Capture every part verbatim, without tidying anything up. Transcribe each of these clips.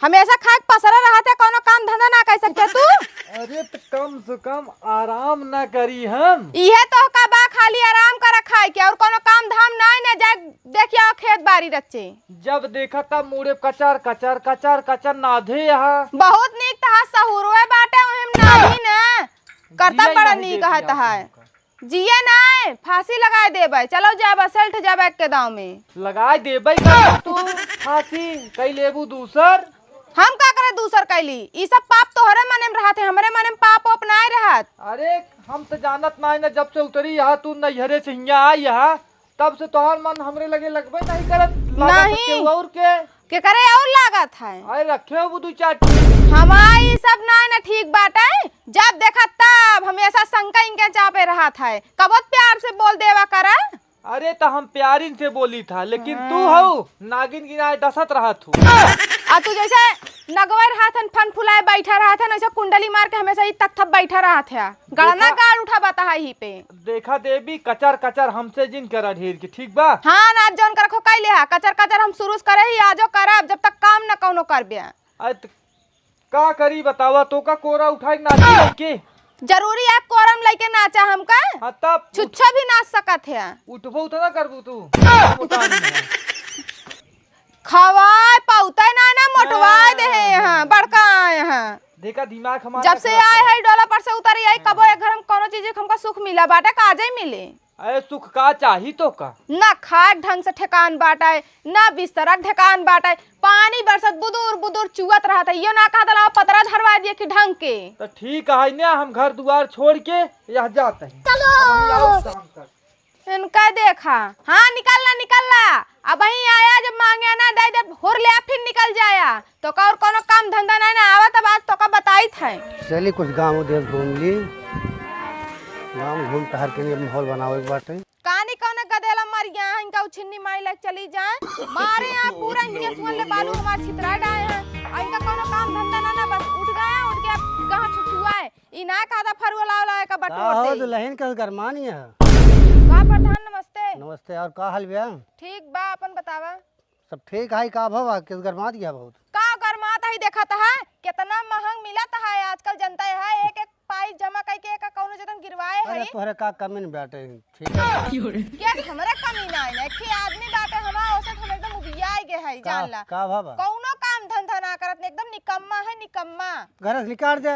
हमेशा खाए के पसरा रहत है, कौनो काम धंधा ना कर सकते तू? अरे, त कम से कम आराम ना करी हम? इहे तो का बा, खाली आराम कर खाए के, और कौनो काम धाम नाई ने, जाए देखिया खेत बारी रचे। जब देखा तब मुड़े कचर, कचर, कचर, कचर, नाधे यहाँ। बहुत नीक तहा सहुरुए बाटे, ओहिम नाही न। करतब जिया बड़ा नहीं नीक देख है जाओ तहा। तुमका। जिया नाय, फांसी लगाए देबै। चलो जाबा, सेल्ठ जाबा के दाव में। लगाए देबै का तू फांसी? कई लेबू दूसर? हम का करे दूसर कैली? ई सब पाप तोहरे मने में रहत है, हमरे मने में पाप ओप नाय रहत। अरे, हम तो जानत नाय ना, जब से उतरी यहाँ तू नैहरे से हियाँ आई यहाँ, तब से तोहार मन हमरे लगे लगबे नहीं करत, लागत है नहीं। केहू और के। केकरे और लागत है? अरे रखे हो दू चार ठे। हमार ई सब ना, ना ठीक बाटे, जब देखा तब हमेशा शंका इनके चापे रहत है, कबो प्यार से बोल देवा करा। अरे त हम प्यारिन से बोली था, लेकिन तू हाँ। हऊ नागिन की नाय डसत रहत हूँ। आ तू जैसे नगवर हाथन फन फुलाए बैठा रहत है, ऐसे कुंडली मार के हमेशा ई तख्थप बैठा रहत है। गणना देखा, गाड़ उठा बता है ही पे। देखा देवी, कचर कचर हमसे जिन करा ढेर के, ठीक बा? हाँ, ना जौन कर खो कैले हा, कचर कचर हम शुरू से करे ही, आजो करब, जब तक काम न कौनो करबे। अरे त का करी बतावा, तो का कोरा उठाए के नाची लइके? जरूरी है कोरम लइके नाचा हमका? हाँ, तब उठ- छुच्छा भी नाच सकत है। उठबो उठना करबू तू? मोटा नहीं है। खवाए पौते ना, ना मोटवाए दे हैं यहाँ, बड़का आए हैं। देखा दिमाग हमारा जब से खराब आए करा। है डोला पर से उतरी आई, कबो एक घर में कोनो चीज के हमका सुख मिला बाटे, काजे मिले। अरे सुख का चाही तो का? ना खाए ढंग से ठेकान बाटे, ना बिस्तरा ठेकान बाटे, पानी बरसत बुदुर बुदुर चुअत रहत है, यो ना कहत लाओ पतरा धरवा दिए कि ढंग के। तो ठीक है ना, हम घर दुआर छोड़ के यहाँ जाते हैं। चलो। अब हम आओ काम कर। इनका देखा, हाँ, निकल ला, निकल ला। अबहीं आया, जब मांगे ना दे दे, हुर ले, फिर निकल जाया। तो का और कोनो काम धंधा नहीं ना आवत, अब आज तो का बताइत है। चली, कुछ गाँव देश घूम ली, गाँव घूम टहर के लिए माहौल बनावे के बाटे। कानी कौन गदेला मर गया है, इनका उछिन्नी माई लग चली जाए, मारे यहाँ पूरा हियाँ सुन ले बालू हमार छितरा डाए हैं। आ इनका कोनो काम धंधा ना, ना, बस उठ गया, उठ गया, कहाँ छुछुआ है। ई ना कहता फरुआ लाओ लाओ का का बटोर हो दे। दुल्हन, के गरमानी है? का प्रधान, नमस्ते। नमस्ते, और का हाल बा? ठीक बा, अपन बतावा। सब ठीक है, का भवा, किस गरमात गया बहुत? का गरमात है, देखत है, कितना महंग मिलत है आजकल, जनता है, एक एक पाई जमा करके एक कौनो जतन गिरवाए अरे है। तोहरे का कमी न बाटे, ठीक है। के हमरे कमी ना है, एक ही आदमी बाटे हमार, ओसे हम एकदम उबियाए गए है, का, जान ला। का भवा? कौनो काम धंधा ना करत, एकदम निकम्मा है, निकम्मा। घर से निकाल दे।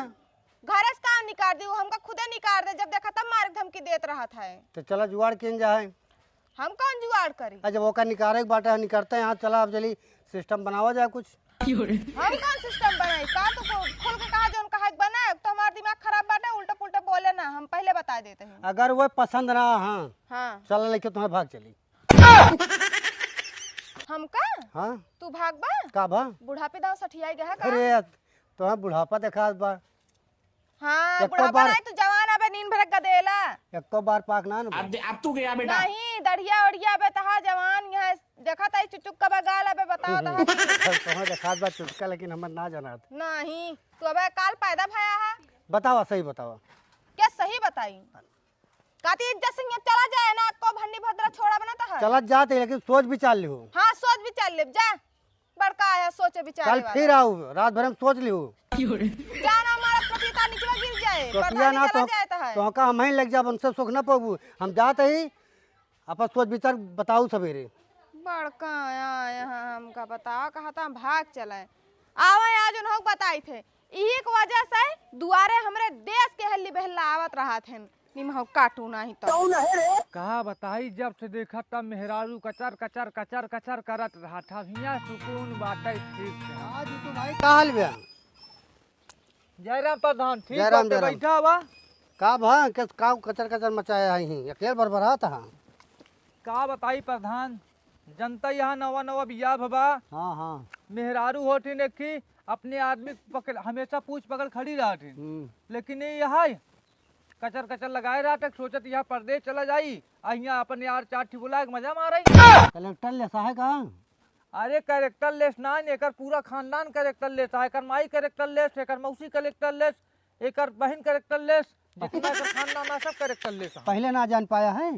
घरे से का निकाल दी, उ हमका खुदे निकाल दे, जब देखा तब मारे के धमकी देत रहत है। तो चला जुगाड़ किन जाए। हम कौन जुगाड़ करी? आ, जब ओका निकाले के बाटे, निकलते हैं, हाँ, चला अब जल्दी सिस्टम बनावा जाए कुछ। हम कौन सिस्टम बनाई? का तू खु-, खुल के कहा जौन कहा के बना, तो हमार दिमाग खराब बाटे, उल्टा पुल्टा बोले ना, हम पहले बता देते हैं। अगर वो पसंद ना, हाँ, हाँ। चला लेके तुम्हें भाग चली। हमका? हाँ। तू भागबा? का बा? बुढ़ापे दाव सठियाई गया का? अरे, तुम्हें बुढ़ापा देखा बा। हाँ, एको बुढ़ापा बार नहीं, तू जवान अबे, नींद भर गदेला। एको बार पाक ना न बा। अब दे-, अब तू गया बेटा। नहीं, दढ़िया ओढ़िया अबे तहा जवान यहाँ देखा ताई चुचुक का बगाल अबे बताओ तहा। तोहर देखात बा चुचका, लेकिन हमर ना जनात। नहीं, तू अबे काल पैदा भया है। बतावा, सही बतावा। क्या सही बताई? काती इज्जत से यहाँ चला जाए ना, को भन्नी भद्रा छोड़ा बना तहा। चलत जात है, लेकिन सोच विचार लिहो। हाँ, सोच विचार लेब, जा। बड़का आया सोचे विचारे कल वाला। फिर आऊ, रात भर हम सोच लिहू। जान हमारा टोपिया तार निचवा गिर जाए, टोपिया प्रधानी ना चला तो, जाए तो है। तोहका हम ही लग जाब, उनसे सुख ना पाबू। हम जात ही, अपन सोच विचार बताऊ सवेरे। बड़का आया यहाँ हमका बताओ, कहा था हम भाग चले। आवे आज उन्हों बताई थे, यही की वजह से दुआरे हमरे देश के हल्ली बहल्ला आवत रहा थे। निमहौ काटू नाही तो। कौन है रे? का बताई, जब से देखा तब मेहरारू कचर, कचर, कचर, कचर करत रहा था। हियाँ सुकून बाटे, ठीक है। आज तो भाई का हाल बा? जयराम प्रधान, ठीक जयराम, बाटे, जयराम। बैठा हुआ। का भा, के, का कचर, कचर मचाया है ही? अकेल भर भरा था। का बताई प्रधान, जनता यहाँ नवा, नवा बियाह भवा। हाँ, हाँ। मेहरारू होठिन एक ही, अपने आदमी पकड़, हमेशा पूछ पकड़ खड़ी रहत है। हम्म। लेकिन ये यहाँ कचर कचर लगाए रहत है, सोचत यहाँ परदेश चला जाई, आ यहाँ अपन यार चार ठी बुला के मजा मारे। कलेक्टर लेस आहे का? अरे character less ना, एकर पूरा खानदान character less आहे, एकर माई character less, एकर मौसी character less, एकर बहिन character less, जितना एकर खानदान है सब character less है। पहले ना जान पाया है?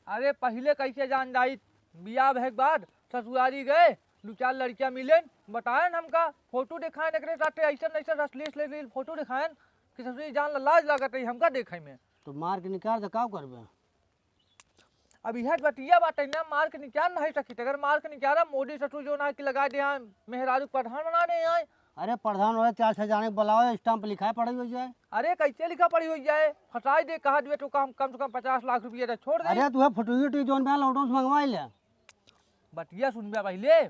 अरे पहले कैसे जान जाई, बियाह भए के बाद ससुरारी गए, दू चार लड़कियाँ मिलेन, बताएन हमका, फोटो देखाएन एकरे साथे, अइसन अइसन अश्लील अश्लील फोटो देखाएन कि ससुरी जान ला लाज लागत है हमका देखे में। तो मार के निकाल दे, का करबे? अब इहे बतिया बाटे ना, मार के निकाल नहीं सकित। अगर मार के निकाला, मोदी ससुर जो ना कि लगा दे हैं, मेहरारू प्रधान बना दे हैं। अरे प्रधान वाले चार छह जाने के बुलाओ, स्टाम्प लिखाए पढ़ाई हो जाए। अरे कैसे लिखा पढ़ी हो जाए? फंसाई दे, कहा दिए तो कम, कम से कम पचास लाख रुपया तो छोड़ दे। अरे तू है फुटुई उटुई जोन बना लॉकडाउन से मंगवाई ले। बतिया सुन बे पहिले,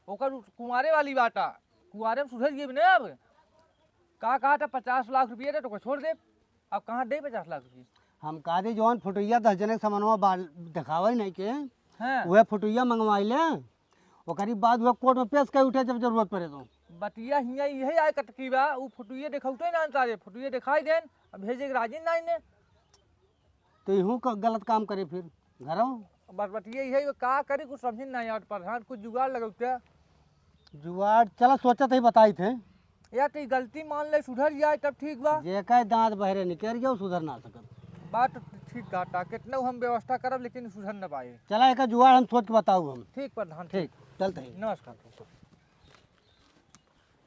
ओकर उ कुंवारे वाली बाटा, कुंवारे में सुधर गई ने अब। का कहा था पचास लाख रुपया दे तो छोड़ दे, अब कहाँ दे पचास लाख रुपया? हम कहा दे जौन फुटुइया दस जने के समनवा बाल देखावे नहीं के, हाँ। वह फुटुइया मंगवाई ले, ओकरी बाद वह कोर्ट में पेश कर उठे जब जरूरत पड़े तो। बतिया हियाँ यही आए कटकी बा, उ फुटुइया देखौते ना सारे, फुटुइया दिखाई देन, अब भेजे के राजी ना इन्हें। तो इहू का गलत काम करे फिर घरों। बस बतिया यही का करी, कुछ समझे ना यार प्रधान, कुछ जुगाड़ लगौते। जुआर चला सोचत ही बताई थे। या तो ई गलती मान ले, सुधर जाए तब ठीक बा। जेकर दांत बहरे निकल गया, उ सुधर ना सकत। बात तो ठीक कहता, कितना हम व्यवस्था करब लेकिन सुधर न पाए। चला एक जुआर हम सोच के बताऊ हम। ठीक प्रधान, ठीक, चलते ही। नमस्कार।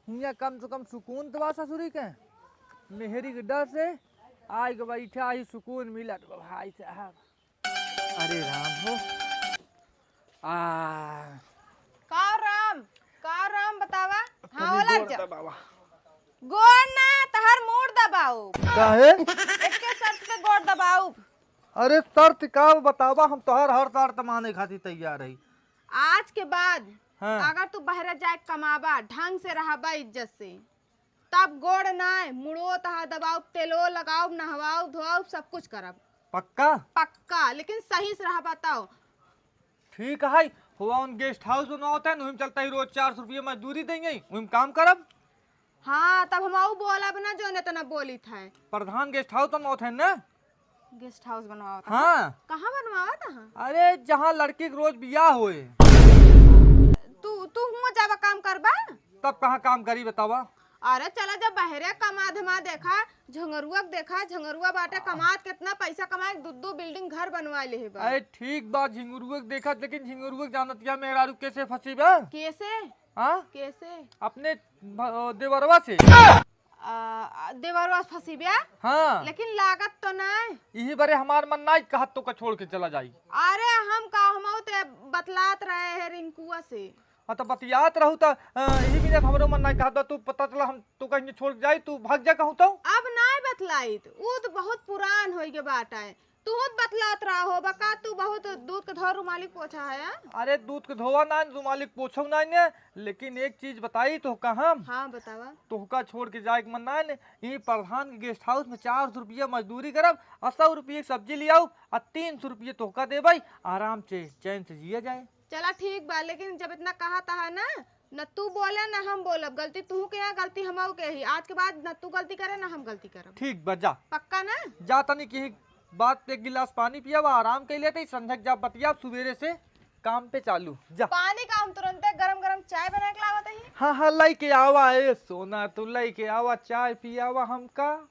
हियाँ कम से कम सुकून तो बा ससुरी के, मेहरी के डर से आइ के बैठा ही सुकून मिलत बा भाई साहब। अरे राम हो। आ। का राम, का राम बतावा? हाँ, तनी वाला गोड़ जा। दबावा। गोड़ ना, तहर मूड़ दबाऊ। काहे? एके शर्त पे गोड़ दबाऊ। अरे शर्त का बतावा, हम तोहर हर शर्त माने खातिर तैयार हई। आज के बाद हाँ। अगर तू बहरे जाए कमाबा, ढंग से रहबा इज्जत से, तब गोड़ नाय, मुड़ो तहा दबाउब, तेलो लगाउब, नहवाउब, धोआउब, सब कुछ करब। पक्का? पक्का, लेकिन सही से रहा बताओ। ठीक है, हुआ उन गेस्ट हाउस बनवावत है, उहिम चलता ही रोज चार सौ रुपया मजदूरी देंगे, उहिम काम करब। हाँ, तब हम आऊ बोलब ना, जो इतना बोली था। प्रधान गेस्ट हाउस बनवावत है ना? गेस्ट हाउस बनवावत है? हाँ। कहाँ बनवावत है? अरे, जहाँ लड़की के रोज बियाह होए। तू, तू हुआं जाबा काम करबा? तब कहाँ काम करी बतावा? अरे चला जा बहरे कमा धमा देखा, झंगरुआ के देखा, झंगरुआ बाटे कमात कितना पैसा कमाए, दू दू बिल्डिंग घर बनवा ले बा। अरे ठीक बा झिंगुरुआ के देखा, लेकिन झिंगुरुआ के जानत या मेहरारू कैसे फंसी बा? कैसे? हाँ? कैसे? अपने भ-, देवरवा से। आ, देवरवा फंसी बा? हाँ। लेकिन लागत तो नहीं। यही बरे हमार मन नहीं कहत तो का छोड़ के चला जाई। अरे हम का, हम ते बतलात रहे हैं रिंकुआ से। हाँ, तो बतियात रहू त, अ, यही बिना हमरो मन नहीं कहत बा, तू पता चला हम तो कहीं छोड़ के जाई, तू भाग जा कहूँ तो। अब नहीं बतलाइत, ऊ तो बहुत पुरान होई के बात है। तू खुद बतलात रहा हो बका, तू बहुत दूध के धोआ रुमाली पोछा है, हाँ? अरे दूध के धोआ ना, रुमाली पोछो ना ने, लेकिन एक चीज बताई तो कहा। हाँ, बतावा। तोहका छोड़ के जाए के मन ना ने, ई प्रधान के गेस्ट हाउस में चार सौ रुपया मजदूरी करब, आ सौ रुपया के सब्जी ले आऊ, आ तीन सौ रुपया तोहका देबै, आराम से चैन से जिया जाए। चला ठीक बा, लेकिन जब इतना कहा तहा ना, न तू बोले न हम बोलब, गलती तू के है, गलती हमहू के ही। आज के बाद न तू गलती करे न हम गलती करब। ठीक बा, जा। पक्का ना? जा तनी कि बात पे एक गिलास पानी पियावा, आराम कर लेते, संझक जा बतिया, सुबेरे से काम पे चालू। जा। पानी का हम तुरंते गरम गरम चाय बना के लावत ही। हाँ, हाँ, लइके आवा, ए सोना, तू लइके आवा, चाय पियावा हमका।